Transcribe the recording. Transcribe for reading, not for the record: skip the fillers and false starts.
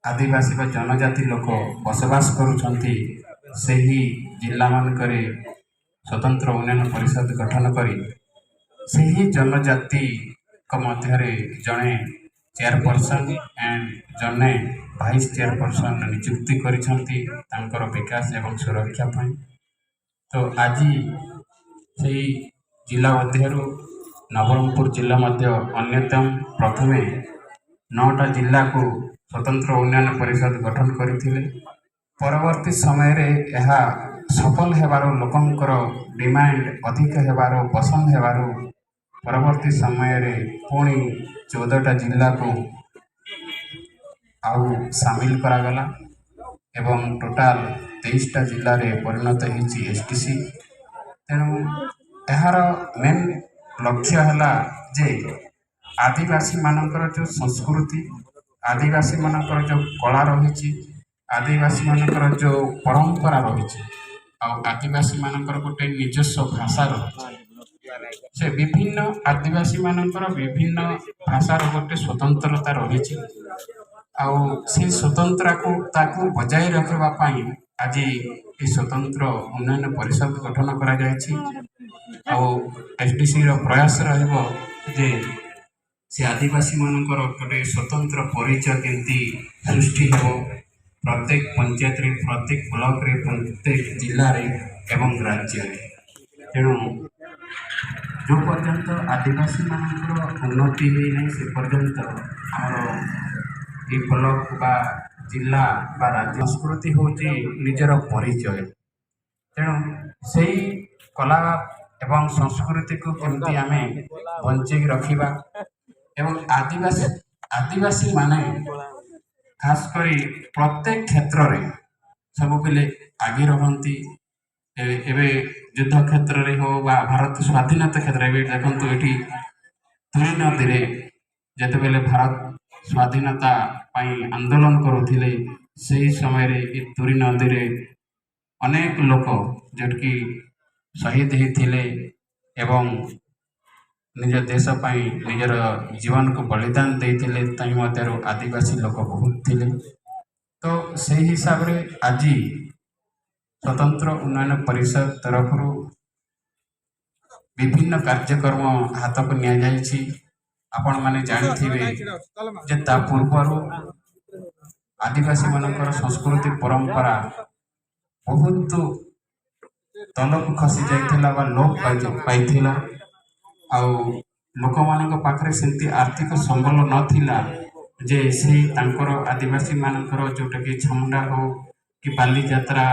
ଆଦିବାସୀ ବା ଜନଜାତି ଲୋକ ବସବାସ କରୁଛନ୍ତି, ସେହି ଜିଲ୍ଲାମାନଙ୍କରେ ସ୍ୱତନ୍ତ୍ର ଉନ୍ନୟନ ପରିଷଦ ଗଠନ କରି ସେହି ଜନଜାତିଙ୍କ ମଧ୍ୟରେ ଜଣେ ଚେୟାରପର୍ସନ୍ ଆଣ୍ଡ ଜଣେ ଭାଇସ୍ ଚେୟାରପର୍ସନ୍ ନିଯୁକ୍ତି କରିଛନ୍ତି ତାଙ୍କର ବିକାଶ ଏବଂ ସୁରକ୍ଷା ପାଇଁ। ତ ଆଜି ସେଇ ଜିଲ୍ଲା ମଧ୍ୟରୁ ନବରଙ୍ଗପୁର ଜିଲ୍ଲା ମଧ୍ୟ ଅନ୍ୟତମ। ପ୍ରଥମେ 9ଟା ଜିଲ୍ଲାକୁ ସ୍ୱତନ୍ତ୍ର ଉନ୍ନୟନ ପରିଷଦ ଗଠନ କରିଥିଲେ। ପରବର୍ତ୍ତୀ ସମୟରେ ଏହା ସଫଳ ହେବାରୁ, ଲୋକଙ୍କର ଡିମାଣ୍ଡ ଅଧିକ ହେବାରୁ, ପସନ୍ଦ ହେବାରୁ ପରବର୍ତ୍ତୀ ସମୟରେ ପୁଣି 14ଟା ଜିଲ୍ଲାକୁ ଆଉ ସାମିଲ କରାଗଲା ଏବଂ ଟୋଟାଲ 23ଟା ଜିଲ୍ଲାରେ ପରିଣତ ହେଇଛି ଏସ୍ ଟି ସି। ତେଣୁ ଏହାର ମେନ୍ ଲକ୍ଷ୍ୟ ହେଲା ଯେ ଆଦିବାସୀମାନଙ୍କର ଯେଉଁ ସଂସ୍କୃତି, ଆଦିବାସୀମାନଙ୍କର ଯେଉଁ କଳା ରହିଛି, ଆଦିବାସୀମାନଙ୍କର ଯେଉଁ ପରମ୍ପରା ରହିଛି ଆଉ ଆଦିବାସୀମାନଙ୍କର ଗୋଟେ ନିଜସ୍ୱ ଭାଷା ରହିଛି, ସେ ବିଭିନ୍ନ ଆଦିବାସୀମାନଙ୍କର ବିଭିନ୍ନ ଭାଷାର ଗୋଟେ ସ୍ୱତନ୍ତ୍ରତା ରହିଛି। ଆଉ ସେଇ ସ୍ୱତନ୍ତ୍ରକୁ ତାକୁ ବଜାୟ ରଖିବା ପାଇଁ ଆଜି ଏ ସ୍ୱତନ୍ତ୍ର ଉନ୍ନୟନ ପରିଷଦ ଗଠନ କରାଯାଇଛି। ଆଉ ଏସ୍ ଟି ସିର ପ୍ରୟାସ ରହିବ ଯେ ସେ ଆଦିବାସୀମାନଙ୍କର ଗୋଟେ ସ୍ୱତନ୍ତ୍ର ପରିଚୟ କେମିତି ସୃଷ୍ଟି ହେବ ପ୍ରତ୍ୟେକ ପଞ୍ଚାୟତରେ, ପ୍ରତ୍ୟେକ ବ୍ଲକରେ, ପ୍ରତ୍ୟେକ ଜିଲ୍ଲାରେ ଏବଂ ରାଜ୍ୟରେ। ତେଣୁ ଯେଉଁ ପର୍ଯ୍ୟନ୍ତ ଆଦିବାସୀମାନଙ୍କର ଉନ୍ନତି ହେଇନାହିଁ, ସେ ପର୍ଯ୍ୟନ୍ତ ଆମର ଏ ବ୍ଲକ ବା ଜିଲ୍ଲା ବା ରାଜ୍ୟ। ସଂସ୍କୃତି ହେଉଛି ନିଜର ପରିଚୟ। ତେଣୁ ସେଇ କଳା ଏବଂ ସଂସ୍କୃତିକୁ କେମିତି ଆମେ ବଞ୍ଚେଇକି ରଖିବା ଏବଂ ଆଦିବାସୀମାନେ ଖାସ କରି ପ୍ରତ୍ୟେକ କ୍ଷେତ୍ରରେ ସବୁବେଳେ ଆଗେ ରହନ୍ତି। ଏବେ ଯୁଦ୍ଧ କ୍ଷେତ୍ରରେ ହଉ ବା ଭାରତ ସ୍ୱାଧୀନତା କ୍ଷେତ୍ରରେ, ଏବେ ଦେଖନ୍ତୁ, ଏଠି ତୁରୀ ନଦୀରେ ଯେତେବେଳେ ଭାରତ ସ୍ୱାଧୀନତା ପାଇଁ ଆନ୍ଦୋଳନ କରୁଥିଲେ, ସେହି ସମୟରେ ଏ ତୁରୀ ନଦୀରେ ଅନେକ ଲୋକ ଯେଉଁଠିକି ଶହୀଦ ହେଇଥିଲେ ଏବଂ ନିଜ ଦେଶ ପାଇଁ ନିଜର ଜୀବନକୁ ବଳିଦାନ ଦେଇଥିଲେ। ତହିଁ ମଧ୍ୟରୁ ଆଦିବାସୀ ଲୋକ ବହୁତ ଥିଲେ। ତ ସେଇ ହିସାବରେ ଆଜି ସ୍ୱତନ୍ତ୍ର ଉନ୍ନୟନ ପରିଷଦ ତରଫରୁ ବିଭିନ୍ନ କାର୍ଯ୍ୟକ୍ରମ ହାତକୁ ନିଆଯାଇଛି। ଆପଣମାନେ ଜାଣିଥିବେ ଯେ ତା ପୂର୍ବରୁ ଆଦିବାସୀମାନଙ୍କର ସଂସ୍କୃତି ପରମ୍ପରା ବହୁତ ତଳକୁ ଖସି ଯାଇଥିଲା ବା ଲୋପ ପାଇଥିଲା ଆଉ ଲୋକମାନଙ୍କ ପାଖରେ ସେମିତି ଆର୍ଥିକ ସମ୍ବଳ ନଥିଲା ଯେ ସେଇ ତାଙ୍କର ଆଦିବାସୀମାନଙ୍କର ଯେଉଁଟାକି ଛାମୁଣ୍ଡା ହଉ କି ବାଲିଯାତ୍ରା।